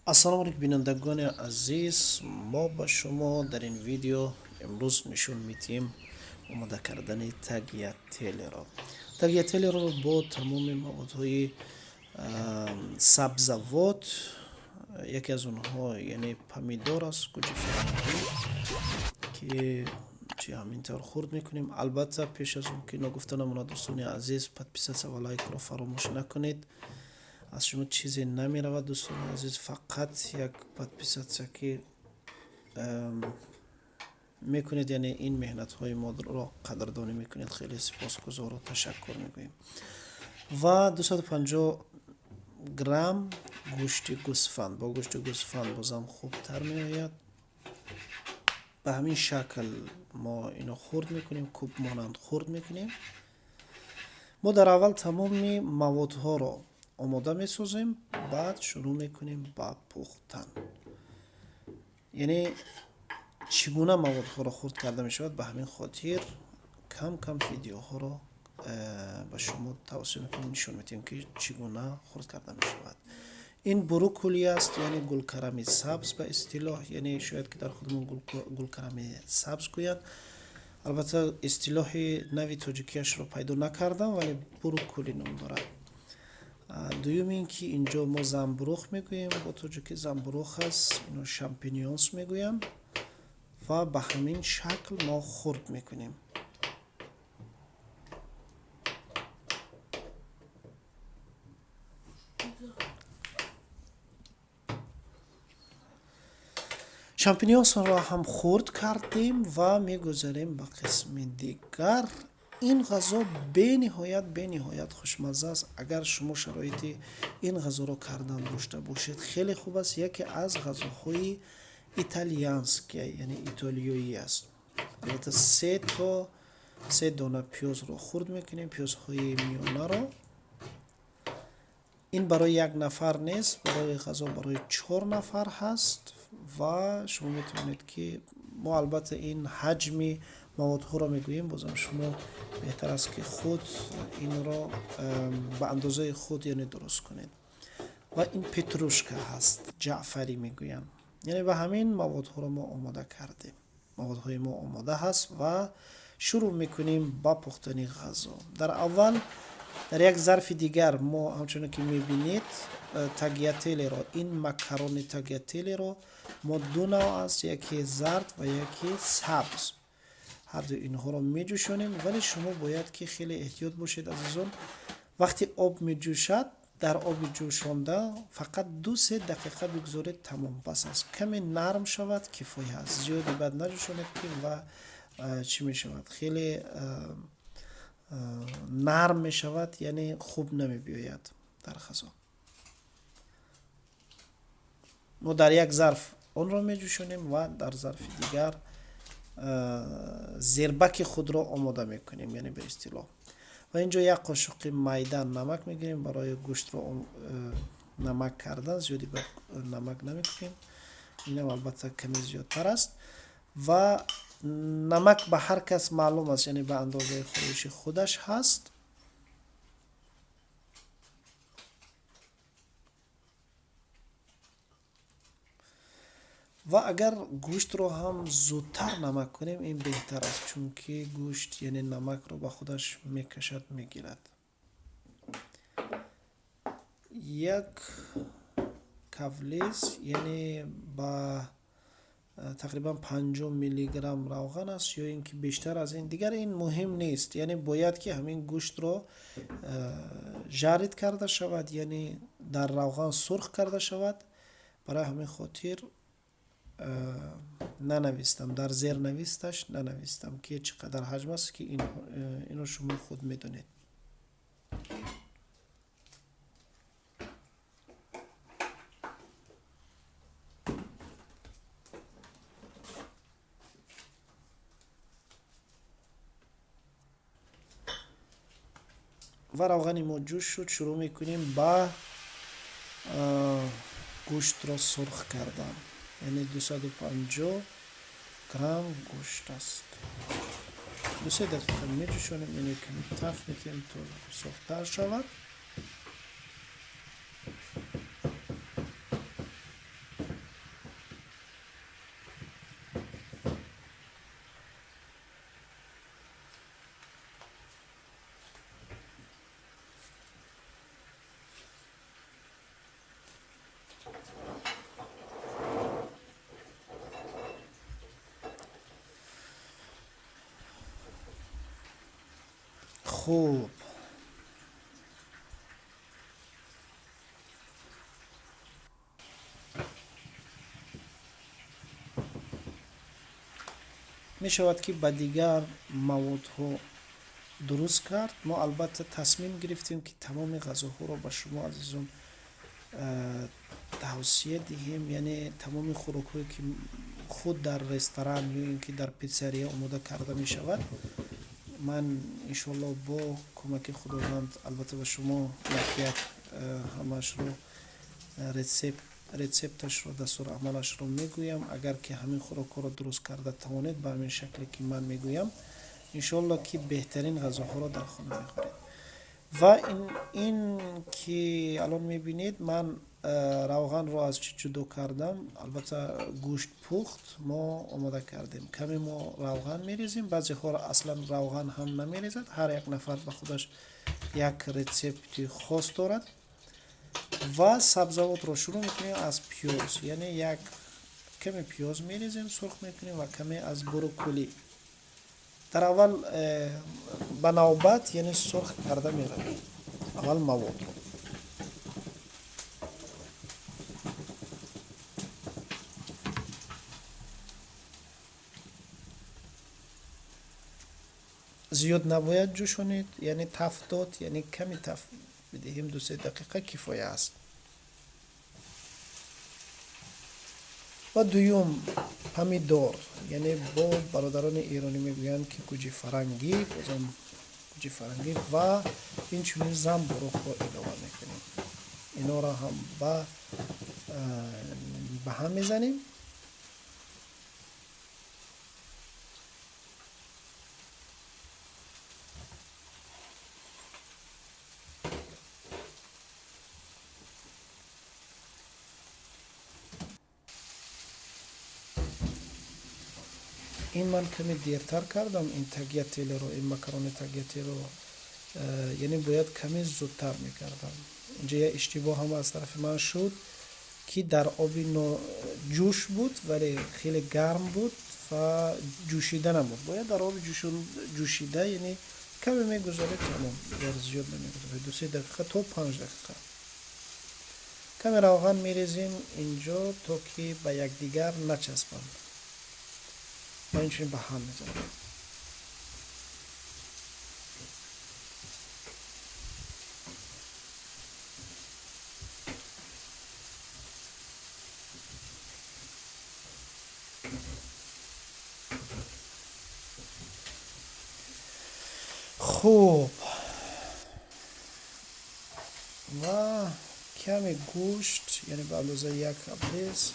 Ассалому алайкум, бинандагони азиз. Мо ба шумо дар ин видео имрӯз нишон медиҳем омода кардани тагиятелеро. Тагиятелеро бо тамоми маводҳои сабзавот, яке аз онҳо яъне помидор аст, гӯҷи фарангӣ, ки чи ҳамин тавр хурд мекунем. Албатта, пеш аз он ки ногуфта намонад, дӯстони азиз, подписаться ва лайкро фаромӯш накунед. Аз шумо чизе намеравад, дӯстони азиз, фақат як подписаться ки мекунед, яъне ин меҳнатҳои моро қадрдонӣ мекунед. Хеле сипосгузору ташаккур мегӯем. Ва 250 грамм гӯшти гӯсфанд. Бо гӯшти гӯсфанд бозам хубтар меояд. Ба ҳамин шакл мо ино хурд мекунем, куб монанд хурд мекунем. Мо дар аввал тамоми маводҳоро омода месозем, баъд шурӯъ мекунем ба пухтан. Яъне чӣ гуна маводҳоро хурд карда мешавад, ба ҳамин хотир кам кам видеоҳоро ба шумо тавсия мекунем, нишон медиҳем, ки чӣ гуна хурд карда мешавад. Ин брокколи аст, яъне гулкарами сабз ба истилоҳ, яъне шояд ки дар худамон гулкарами сабз гӯянд. Албатта, истилоҳи нави тоҷикияшро пайдо накардам, вале брокколи ном дорад. Дуюм ин ки инҷо мо замбуруғ мегӯем, бо тоҷикӣ замбуруғ аст, ино champignons мегӯянд ва ба ҳамин шакл мо хурд мекунем. Шампиньонсро ҳам хурд кардем ва мегузарем ба қисми дигар. Ин ғазо бениҳоят, бениҳоят хушмазза аст. Агар шумо шароити ин ғазоро кардан дошта бошед, хеле хуб аст. Яке аз ғазоҳои итальянский, яъне итолиёӣ аст. Албатта, се то се дона пиёзро хурд мекунем, пиёзҳои миёнаро. Ин барои як нафар нест, барои ғазо барои чор нафар ҳаст ва шумо метавонед ки мо албатта ин ҳаҷми маводҳоро мегӯем, бозам шумо беҳтар аст, ки худ инро ба андозаи худ яъне дуруст кунед. Ва ин петрушка ҳаст, ҷаъфарӣ мегӯянд. Яъне ба ҳамин маводҳоро мо омода кардем. Маводҳои мо омода ҳаст ва шурӯъ мекунем ба пухтани ғазо. Дар аввал дар як зарфи дигар мо, ҳамчунон ки мебинед, тагиятелеро, ин макарони тагиятелеро мо ду навъ аст, яке зард ва яке сабз, ҳарду инҳоро меҷӯшонем. Вале шумо бояд ки хеле эҳтиёт бошед, азизон. Вақте об меҷӯшад, дар оби ҷӯшонда фақат 2-3 дақиқа бигузоред, тамом, бас аст. Каме нарм шавад, кифоя аст. Зиёде баъд наҷӯшонед, ки ва чӣ мешавад, хеле нарм мешавад, яъне хуб намебиёяд дар ғазо. Мо дар як зарф онро меҷӯшонем ва дар зарфи дигар зербаки худро омода мекунем, яъне ба истилоҳ. Ва инҷо як қошуқи майда намак мегирем барои гӯштро намак кардан. Зиёди намак намекунем, инам албатта каме зиёдтар аст. Ва намак ба ҳар кас маълум аст, яъне ба андозаи хоҳиши худаш ҳаст. Ва агар гӯштро ҳам зудтар намак кунем, ин беҳтар аст, чунки гӯшт яъне намакро ба худаш мекашад, мегирад. Як кавлис, яъне ба тақрибан 50 миллиграмм равған аст ё ин ки бештар аз ин, дигар ин муҳим нест. Яъне бояд ки ҳамин гӯштро жарить карда шавад, яъне дар равған сурх карда шавад. Барои ҳамин хотир нанавистам, дар зернависташ нанавистам, ки чӣ қадар ҳаҷм аст, ки инро шумо худ медонед. Ва равғани мо ҷӯш шуд, шурӯъ мекунем ба гӯштро сурх кардан. Яъне 250 грамм гӯшт аст. 2-3 дақиқа меҷӯшонем, яъне каме таф медиҳем, то сурхтар шавад. Хуб, мешавад, ки ба дигар маводҳо дуруст кард. Мо албатта тасмим гирифтем, ки тамоми ғазоҳоро ба шумо азизон тавсия диҳем, яъне тамоми хӯрокҳое, ки худ дар ресторан ё ин ки дар питсерия омода карда мешавад. Ман иншоалло бо кӯмаки Худованд албатта ба шумо як як ҳамаашро, рецепташро, дастурамалашро мегӯям. Агар ки ҳамин хӯрокҳоро дуруст карда тавонед ба ҳамин шакле, ки ман мегӯям, иншоалло, ки беҳтарин ғазоҳоро дар хона мехӯред. Ва ин ки алон мебинед, ман равғанро аз чӣ ҷудо кардам. Албатта гӯшт пухт, мо омода кардем. Каме мо равған мерезем, баъзеҳоро аслан равған ҳам намерезад. Ҳар як нафар ба худаш як рецепти хос дорад. Ва сабзавотро шурӯъ мекунем аз пиёз, яъне як каме пиёз мерезем, сурх мекунем ва каме аз брокколи. Дар аввал ба навбат, яъне сурх карда меравем аввал маводро. Зиёд набояд ҷӯшонед, яъне таф дод, яъне каме таф бидиҳем, 2-се дақиқа кифоя аст. Ва дуюм помидор, яъне бо бародарони эронӣ мегӯянд, ки гӯҷи фарангӣ, бозам гӯҷи фарангӣ ва инчунин замбуруғро илова мекунем. Инҳоро ҳам ба ҳам мезанем. Ин ман каме дертар кардам ин тагиятелеро, ин макарони тагиятелеро, яъне бояд каме зудтар мекардам. Инҷа як иштибоҳ ҳам аз тарафи ман шуд, ки дар оби ҷӯш буд, вале хеле гарм буд ва ҷӯшида набуд. Бояд дар оби ҷӯшида, яъне каме мегузоред, тамом, дигар зиёд намегузоред, 2-се дақиқа то 5 дақиқа. Каме равған мерезем инҷо, то ки ба якдигар начаспанд, ва инчунин ба ҳам мезанем. Хуб, ва каме гӯшт, яъне ба андозаи як аблез,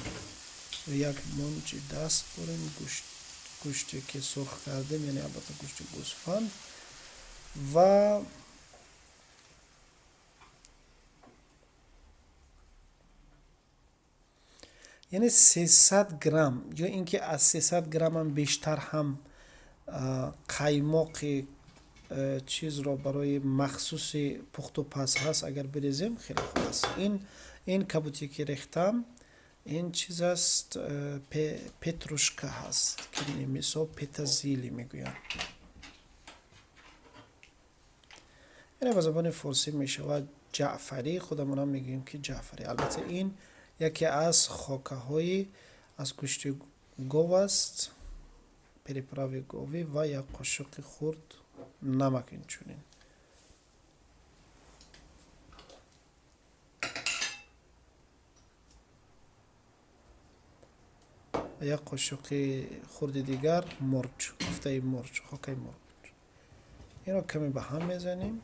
як мунҷи даст дорем гӯшт, гӯште ки сурх кардем, яъне албатта гӯшти гӯсфанд. Ва яъне 300 грамм ё ин ки аз 300 граммам бештар ҳам қаймоқи чизро барои махсуси пухту паз ҳаст, агар бирезем, хеле хуб аст. Ин кабуте ки рехтам, ин чиз аст, петрушка ҳаст, ки мисол петазили мегӯянд, яъне ба забони форсӣ мешавад ҷаъфарӣ, худамонам мегӯем, ки ҷаъфарӣ. Албатта ин яке аз хокаҳои аз гӯшти гов аст, приправи говӣ ва як қошуқи хурд намак инчунин. Як қошуқи хурди дигар мурч, куфтаи мурч, хокаи мурч. Инро каме ба ҳам мезанем.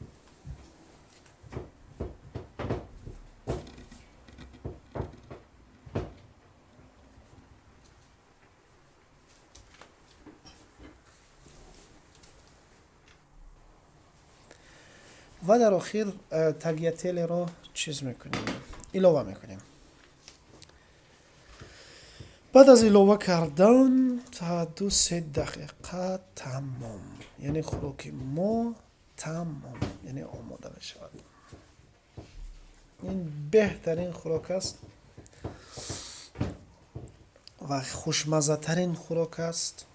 Ва дар охир тагиятелеро чиз мекунем, илова мекунем. Баъд аз илова кардан та 2-се дақиқа тамом, яъне хӯроки мо тамом, яъне омода мешавад. Ин беҳтарин хӯрок аст ва хушмаззатарин хӯрок аст.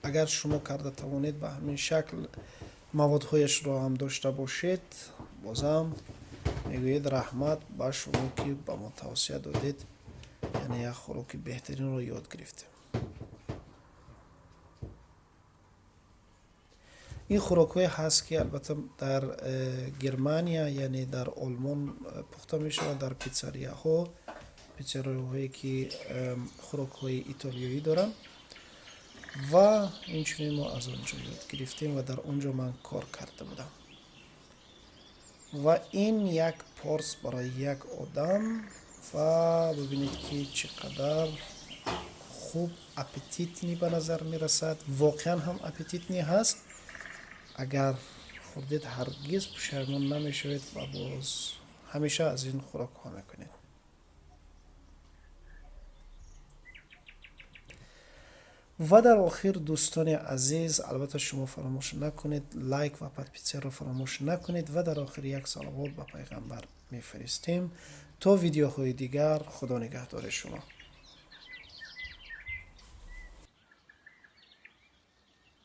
Агар шумо карда тавонед ба ҳамин шакл. Маводҳояшро ҳам дошта бошед, бозам мегӯед: раҳмат ба шумо, ки ба мо тавсия додед, яъне як хӯроки беҳтаринро ёд гирифтем. Ин хӯрокҳое ҳаст, ки албатта дар Германия, яъне дар Олмон пухта мешавад, дар питсарияҳо, питсарияҳое ки хӯрокҳои итолиёӣ доранд, ва инчунин мо аз он ҷо ёд гирифтем ва дар он ҷо ман кор карда будам. Ва ин як порс барои як одам, ва бибинед, ки чӣ қадар хуб, аппетитный ба назар мерасад. Воқеан ҳам аппетитный ҳаст. Агар хӯрдед, ҳаргиз пушаймон намешавед ва боз ҳамеша аз ин хӯрокҳо мекунед. Ва дар охир, дӯстони азиз, албатта шумо фаромӯш накунед, лайк ва подписаться ро фаромӯш накунед, ва дар охир як салавот ба пайғамбар мефиристем. То видеоҳои дигар, худо нигаҳдори шумо.